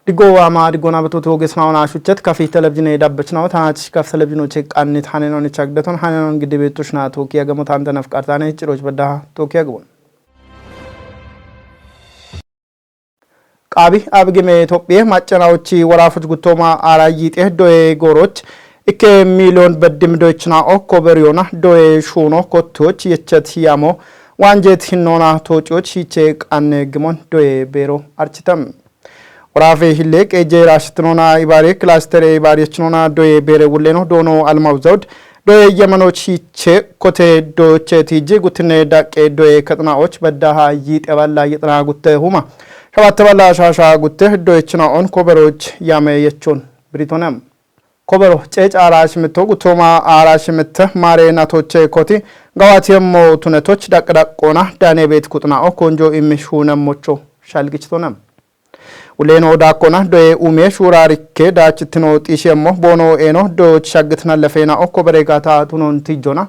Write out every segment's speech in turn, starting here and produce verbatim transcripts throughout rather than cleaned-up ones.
Diggo waama, diggoona batuutu hogesna ona shuchet kafi televizhine dabbachna, tanach kaf televizhino che qannit hanenon chagdaton hanenon gidde betushna tokiya gamo tanta nafqartane chiroch badda tokiya gabon. Qaabi abigime Itophiye maccanaochi worafoch guttoma ara yite doye goroch ikke miliyon beddim doychna okko beriyona doye shuno kottoch yechet yamo wanjet hinnona tococh hiche qanne gimon doye bero architam. Worafe hille qeje rashitnona ibare klaster ibare chnona doye bere wulleno dono almaw zawd doye yemanoch hiche kote doche tiji gutine daqe doye katnaoch baddaha yite balla yitna gutte huma. Shabatte balla shasha gutte doye chnaon koberoch yame yechon britone. Kobero cec ara shimito guttoma ara shimitte mare natoche koti gawati yemmo tunetoch daq daqona dane bet kutnao konjo immi shune mocho shalgichtone. Uleno dakkona doye ume shura rikke dachitino xishemmo bono eno do shaggitna lefena okko beregata tunon tijjona.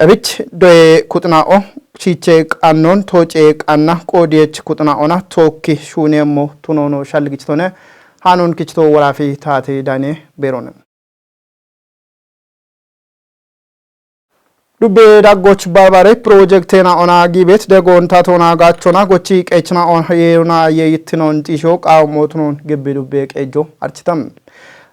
Ebich doye kutnao chiche qannon toce qanna qodiyech kutnaona tokki shunemmo tunono shalgichtone. Hanon kichto worafi tate dane berone. Dubbe daggoch barbare projektena ona gibet degon tatona gachona gochi qechna on yeyuna yeyittinon xisho qawmotunon gibbi dubbe qejo architam.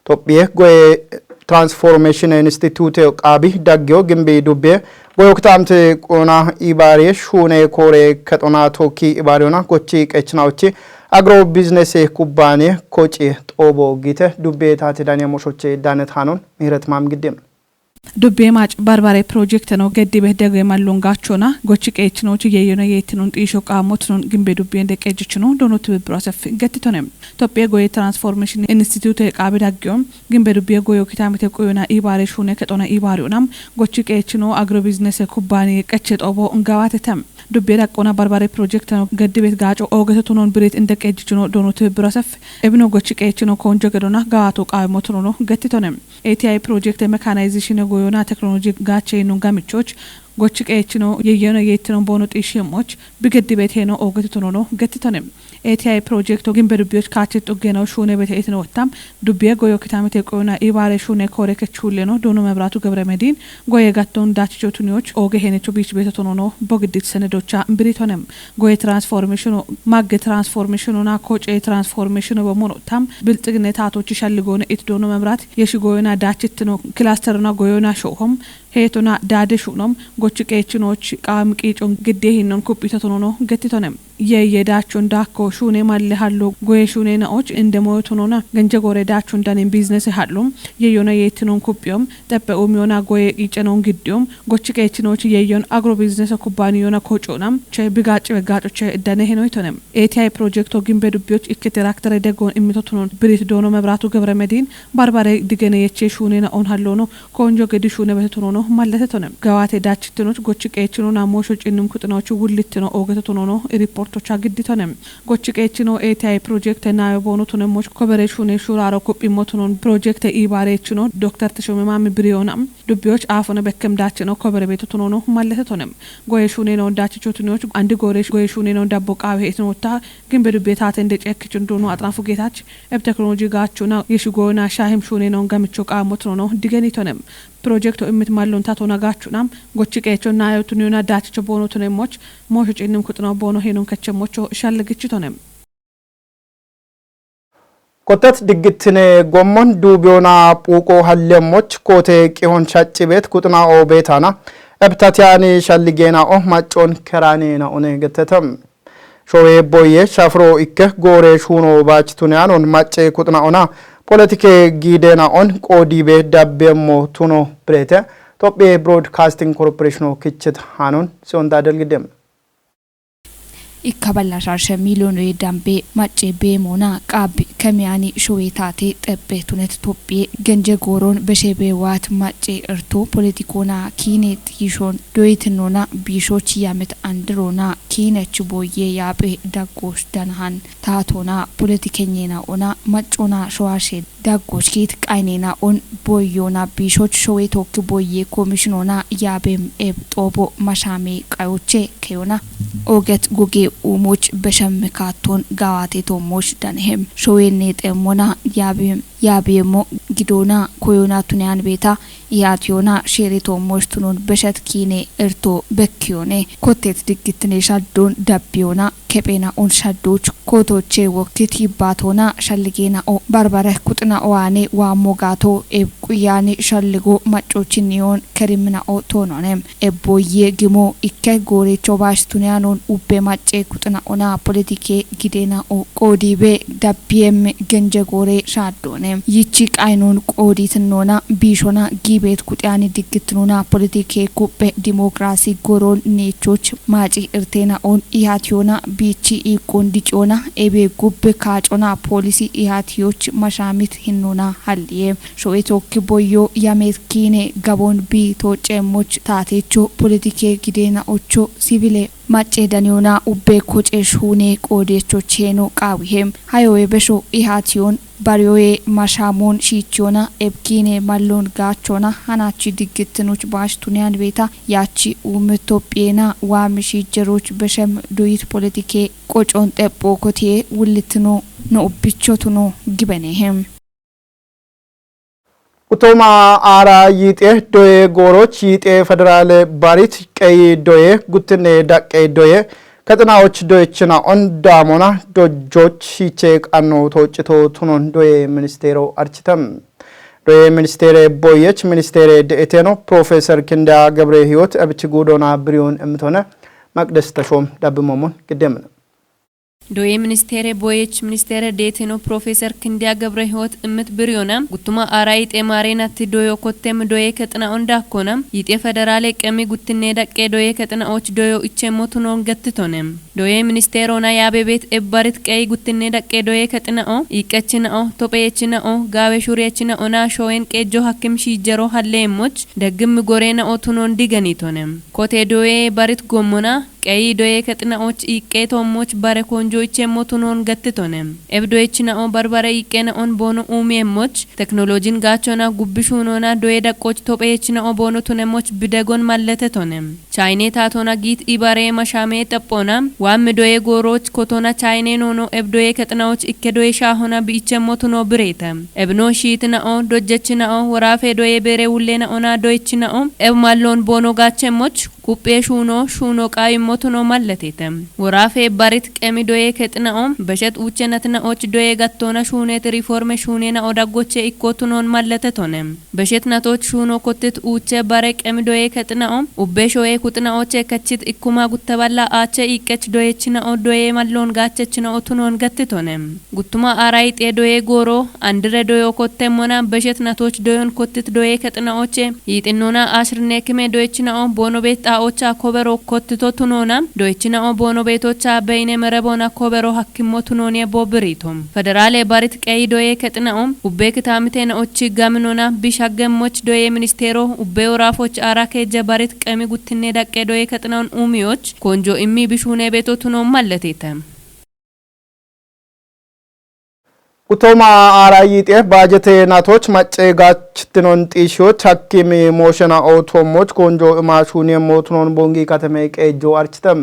Tophiye goye Transformation Institute qabi daggiyo gimbi dubbe goyo kitamte qona ibare shune kore katona toki ibariyona gochi qechna ochi agro business kubbane koci xobo gite dubbe tate dane moshoche dane tanon mihret mam gidde. Dubbe mac barbare project no geddibe dege mallon gachona gochi qechnochi yeyona yettinon xisho qamotnon gimbe dubbe de qejchino dono tibibro asef gettitone. Tophiye goye Transformation Institute qabi daggiyo gimbe dubbe goyo kitamite qoyona ibare shune ketona ibare onam gochi qechno agro business kubbane qechet obo ngawatetam. Dubbe daqqona barbare project no geddibe gaco ogete tunon birit inde qejchino dono tibibro asef ebino gochi qechno konjo gedona gawato qawmotono gettitone. A T I project mechanization goyona technology gache nun gamichoch gochi qechno yeyona yettinon bono xishemoch bigeddibe teno ogete tunono gettitone. A T I project gimbe dubbiyoch kachet xugeno shune bete etno ottam dubbiye goyo kitamite qoyona ibare shune kore kechuleno dono mebratu gebre medin goye gatton dachicho tunioch oge henecho bich bete tunono bogdit senedocha biritonem. Goye transformation magge transformation na koce transformation bo mono tam bilxigne tatochi shalligone it dono mebrat yeshi goyona dachitno cluster na goyona shohom hetona dade shunom gochi qechnoch qam qicon gidde hinnon kupito tunono gettitonem. Ye ye dachon dakko shune malle hallo goye shune na och inde moyo tunona genje gore dachon danin business hallum yeyona yettinon kupiyom teppe umiyona goye qicenon giddiyom gochi qechnoch yeyon agro business kubbaniyona koconam che bigaci begaco che dane henoytonem. A T I project gimbe dubbiyoch ikke traktere degon immito tunon birit dono mebratu gebre medin barbare digene yeche shune na on hallono konjo gedi shune bete tunono mallete tonem. Gawate dachitinoch gochi qechno na mosho cinnum kutinoch wullitino ogete tunono riportocha gidditonem. Gochi qechno A T I project nayo bono tunemoch kobere shune shuraro kuppimo tunon project ibare chino Doctor Teshome Mami Biriyona dubbiyoch afone bekkem dachino kobere beto tunono mallete tonem. Goye shune no dachicho tunioch andi gore goye shune no dabbo qawe etno ta gimbe dubbe taten de cekkichun dono atrafu getach eb technology gachuna yeshi goyona shahim shune non gamicho qamot nono digeni tonem. Project o immit mallon tatona gachuna gochi qecho nayo tuniyona dachicho bono tonemoch mosho cinnim kutno bono henon kechemocho shalle gichi tonem. Kotet diggitine gommon dubiyona puqo hallemoch kote qihon shaccibet kutna o betana ebtatiyani shalligena o maccon keranena one gettetem. Showe boye shafro ikke gore shuno bach tuneanon macce kutna ona politike gidena on qodibe dabbemmo tuno brete Tophiye Broadcasting Corporation o kichit hanon sion dadel gidem. Ikkaballa sharshe miliyonoye dambe macce beemona qaabbi kemiyani showe taate xeppe tunet Tophiye genje gooron beshe beewaat macce irto politikona kiine xiishon doyitinona biishochi yamet andirona kiinech boyye yaaphe daggosh danahan taatona politikenyena ona maccona showashe Daggochkiit qayneena'on boyyoona biishoch showe tookki boyye komishinona yaabem eb xoobo mashaame qayoche keyona oget goge uumoch beshem mekaatton gawaate toommoch danehem. Showenne xeemmona yaabem yaabeemmo gidoona koyona tuneyaan beeta ihaatiyona sheere toommoch tunon beshet kiine erto bekkiyone kottet diggitine shaddon dabbiyona kephena'on shaddoch kootoche wokkit yibbaatona shalligeena'o barbare kuxina'o aane waammo gaato eb quyaani shalligo maccochinniyoon kerimina'o toonone. Ebboyye gimo ikke goorecho baash tuneyanon ubbe macce kuxina'ona politike gideena'o qoodibe dabbiyem genje goore shaaddoone. Yichi qaynon qooditinnoona biishona giibeet kuxiyani diggittinona politike kuppe dimokiraasi goron neechoch maaci irteena'on ihaatiyona biichi iiqqon diciyona ebe gubbe kaacona poolisi ihaatiyoch mashaamit hinnoona halliye. Sho'e tookki boyyo yameet kiine gabon bi tooceemmoch taateecho politike gideena'ocho sibile macce daniyona ubbe koce shuune qoodeechocheeno qaawihe. Hayowe besho ihaatiyon bariyoye mashaamoon shiichiyona ebkiine malloon gaachona hanachi diggittinoch baash tuneyan beeta yaachi uume Tophiyeena waami shiijeroch beshem doyit politike qocon xepho kotiye wullitino no ubbichotuno gibenehe. Utooma aara yiixe doye gooroch yiixe federaale barit qeyi doye guttinne daqqe doye kexinaoch doyechina'on daamona dojjoch shiiche qanno tooccito tunon doye ministeero architem. Doye ministeere boyech ministeere de'eteno Profeesar Kinda Gebre Hiyot ebich guudona biriyoon emmitone Maqdes Tashoom dabbimomon giddemne. Doye ministeere boyech ministeere deeteno Profeesar Kindiya Gebre Hiyot immit biriyona guttuma aara yixe maareenatti doyo kottem doye kexina'on daakkona yixe federaale qemi guttinne daqqe doye kexina'och doyo ichemmo tunon gattitone. Doye ministeerona yaabebeet ebbarit qeyi guttinne daqqe doye kexina'o iiqqechina'o topheyechina'o gaawe shuriyechina'ona showen qeejjo hakkim shiijjero halleemmoch daggimmi goreena'o tunon digenitone. Kote doye barit gommona qeyi doye kexina'och iiqqe toommoch bare konjo ichemmo tunon gattitone. Eb doyechina'o barbare iiqqena'on boono uumiyeemmoch teknolojin gaachona gubbi shuunona doye daqqoch topheyechina'o boono tunemmoch bidegon malletetone. Chayne taatona giit ibare mashaame xephona wamme doye gooroch kotona chayne noono eb doye kexina'och ikke doye shaahona bi'ichemmo tuno bireete. Ebno shiitina'o dojjechina'o woraafe doye beere wullena'ona doyechina'o eb malloon boono gaachemmoch Quphe shuuno shuuno qaayimmo tuno mallatete. Woraafe barit qemi doye kexina'o beshet uuchennatina'och doye gattoona shuunet riforme shuunena'o daggoche ikko tunon mallatetone. Beshet natoch shuuno kottit uuche bare qemi doye kexina'o ubbe shoye kuxina'oche kachit ikkuma guttaballa aache iiqqech doyechina'o doye malloon gaachechina'o tunon gattitone. Guttuma aara yixe doye gooro andire doyo kottemmona beshet natoch doyon kottit doye kexina'oche yiixinnoona ashirne kime doyechina'o boono beet xaa'ocha kobero kottito tunoona doyechina'o boono beetocha beyine merebona kobero hakkimmo tunooniye bo biriito. Federaale barit qeyi doye kexina'o ubbe kitaamitena'ochi gaminona bish haggemmoch doye ministeero ubbe woraafoch aara keejje barit qemi guttinne daqqe doye kexina'on uumiyoch konjo immi bishuune beeto tuno mallatete. Gutooma aara yiixe baajete natoch macce gaachittinon xiishiyoch hakkimi mooshena ootoomoch koonjo imaashuuniye mootunon bongi katame qeejjo archite.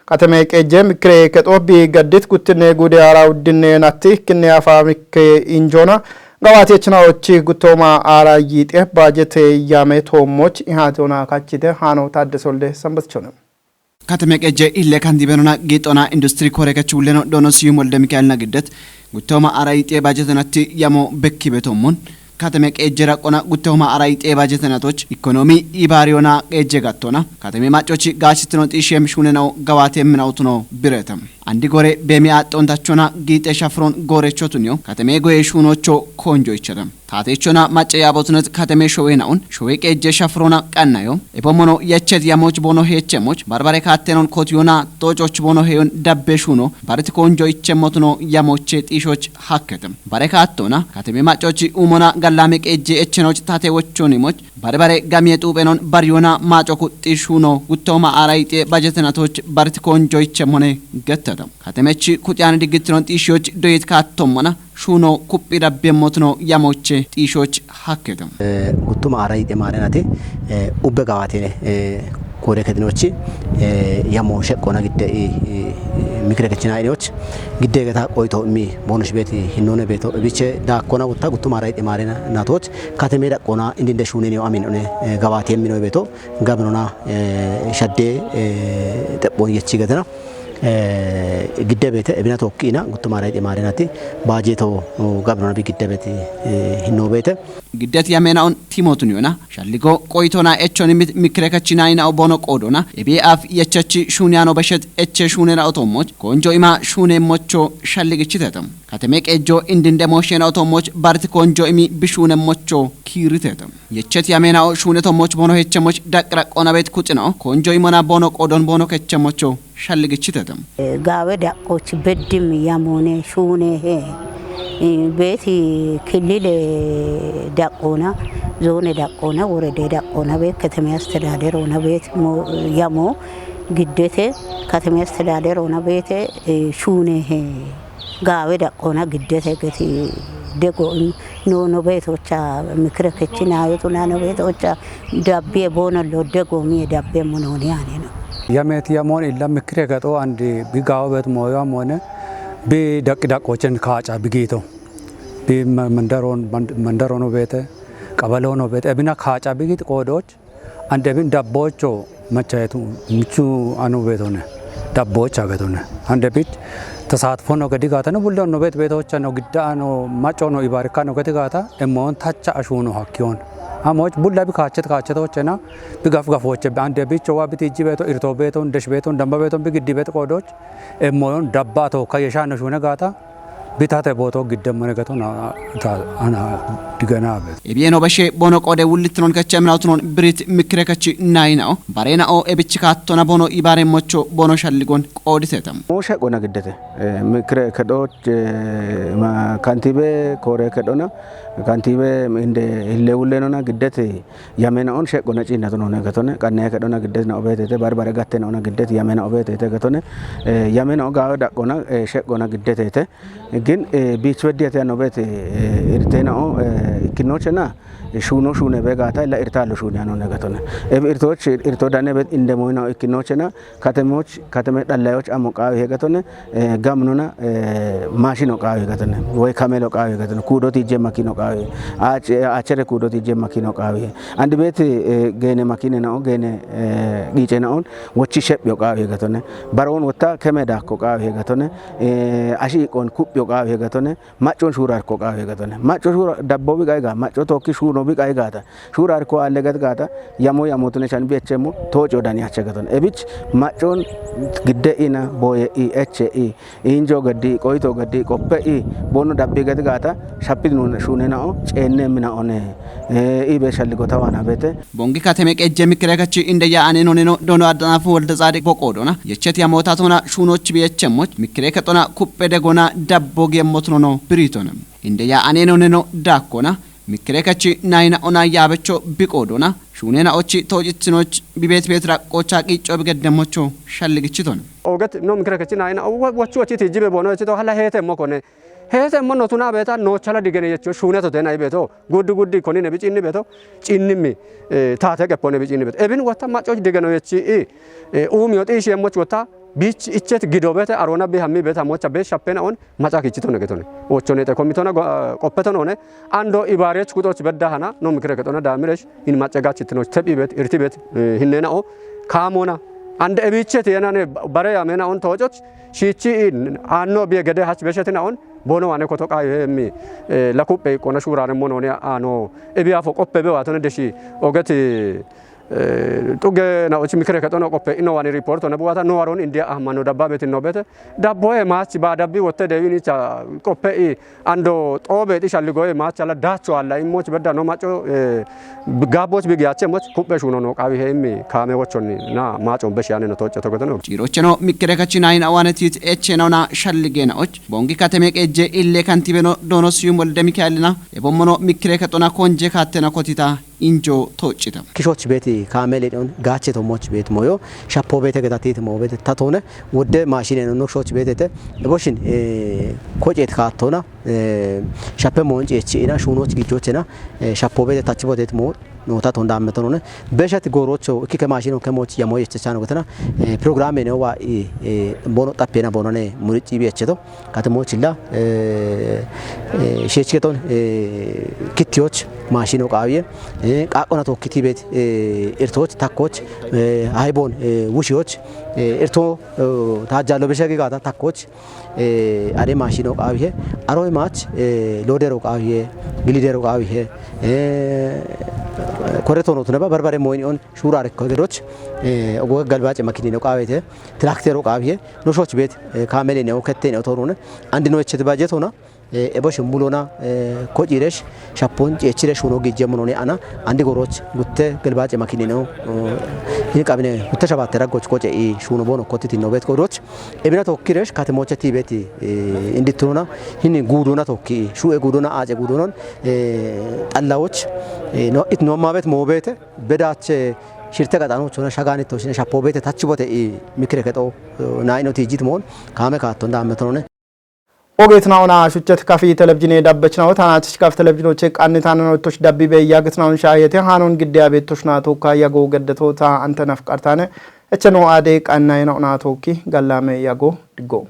Katame qeejje mikkire kexo bi gaddit guttinne gude aara uddinne natti ikkinne afa mikke injoona gawaatechina ochi gutooma aara yiixe baajete yaame toomoch ihaatona kachite haano Taaddesolde Sambatichone. Katame qeejje ille kandibenona giixona industiri koorekech wulleno doono Siyum Wolde Mikael na giddet guttooma aara yixe baajetenatti yamo bekki betommon katame qeejje raqqona guttooma aara yixe baajetenatoch ikonomi ibaariyona qeejje gattona katame maccochi gaachitino xiishem shuunenao gawaate minawutuno birete. Andi gore beemi aaxxontachona giixe shafiron goorechotuniyo katame goye shuunocho koonjo ichete. Taatechona macce yaabotunet katame showe na'on showe qeejje shafirona qannayo. Ebommono yechet yamoch boono heechemoch barbare kaattenon kotiyona xoococh boono heyon dabbe shuuno baret koonjo ichemmotuno yamoche xiishoch hakkete. Bare kaattona katame maccochi uumona gallame qeejje echenoch taate wochonimoch barbare gamiye xuuphenon bariyona maaco kuxxi shuuno guttooma aara yixe bajetenatoch baret koonjo ichemmone gettete. Katemechi kuxiyani diggittinon xiishiyoch doyit kaattommona shuuno kuphi dabbiemmotino yamooche xiishoch hakketem. Guttuma ara yixemarenati ubbe gawatene kore kedinochi yamo sheqqona gidde mikire kechina idioch gidde geta qoyto mi bonus beti hinone beto biche da kona gutta guttuma ara yixemarena natoch kateme da kona indinde shunenio aminone gawati emino beto gabinona shadde xephon yechi gedena gidde beete ebina tokkiina guttuma ara yixemarenati baajeto gabinona bi gidde beeti hinno beete. Giddet yamenaon timotun yona shalligo qoytona echon mit mikrekachinayna obono qoodona ebi'af yechachi shuniyano beshet eche shunena otommoch konjo ima shunemmocho shalligichitetem. Kateme qejjo indinde moshena otommoch barti konjo imi bishunemmocho kiiritetem. Yechet yamenao shunetommoch bono hechemmoch daqraqona bet kuxinao konjo imona bono qoodon bono kechemmocho shalligichitetem. Gaawe daqqoochi beddim yamoone shuunehe beeti killile daqqoona zoone daqqoona worede daqqoona beet keteme astedaaderoona beet yamo giddete kateme astedaaderoona beete shuunehe gaawe daqqoona giddete geti dego noono beetocha mikire kechi naayotuna no beetocha dabbiye boonallo degoomiye dabbeemmo nooni yaaneno. Yameeti yamoon illa mikkire gaxo andi bi gaawo beet mooyo amoone bi daqqi daqqoochen kaaca bi giito. Bi mandaroon mandaroon obeete qabaloon obeete ebina kaaca bi giit qoodooch andi ebin dabboocho machayetu michu ano beetone dabboocha getone andi ebich tasaatfono gedi gaatano bulle onno beet beetochano gidda ano macono ibaarikano gedi gaata emmoon tacha ashuuno hakkiyoon. Amoch bulla bi kaachet kaachetochena bi gaf gafooche bi ande bicho wa bi tijji beeto irto beeton desh beeton damba beeton bi giddi beet qoodoch emmoyon dabba to kayeshaano shuune gaata bitate booto giddemmone gato na ta ana digana beet. Ebiyeno bashe bono qoode wullitnon kache emnawtnon birit mikre kachi naynao barenao ebich kaattona bono ibaremmocho bono shalligon qooditetam. Mooshe qona giddete mikre kedoch kantibe koore kedhona kantibe inde hillewullenona giddete yamena on sheqqona ciinnatu noone gatone qanne kedhona giddet na obeetete barbare gatte noona giddet yamena obeetete gatone yamena o gaawe daqqona sheqqona giddeteete gin biich weddiyate yan obeete irtena o ikkinnochena shuuno shuune be gaata illa irtallo shuune anone gatone eb irtoch irto dane bet indemoyna o ikkinnochena katemoch kateme dhallayoch amo qaawi hegatone gamnona maashino qaawi hegatone woy kamelo qaawi hegatone kuudo tijje makino qaawi achere kuudo tijje makino qaawi andi beeti geene makine nao geene qiice naon wochi shephiyo qaawi hegatone baroon wotta keme daakko qaawi hegatone ashi iqon kuphiyo qaawi hegatone maccon shuurarko qaawi hegatone macco shuura dabbo biqai ga macco tookki shuuno biqai gaata shuurarko alle gat gaata yamo yamotune chan bi echemmo tooco dani acha gatone ebich maccon gidde ina boye i eche i injo gaddi qoyto gaddi qoppe i bono dabbi gat gaata shapit nun shune nao ceenne mina one i be shalligo tawana bete. Bongi kateme qejje mikire kachi inde ya ane noneno dono adana fu wolde tsadik boqo dona yechet ya mota tona shunoch bi echemmoch mikire ketona kuppe de gona dabbo gemmot nono biritonem. Inde ya ane noneno dakkona mikire kachi nayna ona yabecho biqo dona shunena ochi tojitsinoch bibet bet raqocha qicho bigeddemmocho shalligichiton. Oget no mikire kachi nayna wachu wachi tijjibe bono echito hala hete mokone hete mono tuna beta no chala digene yecho shuneto tena ibeto guddi guddi konine bicinni beto cinnimmi taate qeppone bicinni beto ebin wotta maccoch digeno yechi i uumiyo xiishemmoch wotta biich ichet gido bete aroona bi hammi beta mocha be shappena on maca kichitone getone ochone te komitona qoppetonone ando ibarech kutoch bedda hana no mikire ketona damiresh in macca gachitinoch tebi bet irti bet hinnena o kamona ande ebicheti yenane bare yamena on tojoch shiichi anno biye gede hach beshetina on bono wane koto qayo hemmi lakuppe qona shurane monone ano ebiya fo qoppe be watone deshi ogeti tuge na ochi mikre ketono qoppe ino wani report ona buwata no waron india ahmano dabba betin no bete dabbo e machi ba dabbi wotte de wini cha qoppe i ando tobe ti shalli goye machi ala dacho alla immoch bedda no macho gabboch bigi ache moch kuppe shuno no qawi he immi kame wochonni na macho be shane no tocho to gotono. Cirocheno mikre kachi nayin awane tit eche no na shalli gena och bongi kateme qejje ille kantibeno dono siyum wolde mikaelina e bommono mikre katona konje kattena kotita injo tooccita. Kishoch beeti kaamele dheon gaache tomoch beet moyo shappo beete geta tiit mo beete tatone wodde maashine no shoch beetete eboshin koceet kaattona shappe moonci echi ina shuunoch gijjochena shappo beete tachbotet mo noota ton daamme tonone beshat goorocho ikkike maashino kemoch yamo yechechano getena programe ne wa bono xappena bonone murici bi echeto katimochilla sheechketon kittiyoch maashino qaawiye qaaqqona tookkiti beet irtoch takkoch haybon wushiyoch irto taajjallo besha gigata takkoch are maashino qaawihe aroy maach loodero qaawihe gilidero qaawihe kore tonotuneba barbare moyni'on shuuraarekko gedoch ogo galbaace makinino qaawete tiraktero qaawihe no shoch beet kaamele ne okette ne otorune andi no echete bajetona ebo shimbulona kociresh shappon ceechire shuno gijje munone ana andi goroch gutte galbaace makinino hin qabine gutte shabatte raggoch koce i shuno bono kottiti no beet godoch ebina tokkiresh katimoche tibeti indittunona hin guudona tokki shu'e guudona aace guudonon xallawoch no it no mabet moobete bedache shirte gaxanochona shaganittoshine shappo beete tachbote i mikire kexo naino tijit moon kaame kaatton daamme tonone Ogeetnaona shuchet kafi televizhine dabbechnawo taanach kaf televizhinoche qannitanano tosh dabbi be yagitnaon shahiyete hanon giddiya be toshna tokka yago geddeto ta antanaf qartane echeno ade qannayena ona tokki gallame yago diggo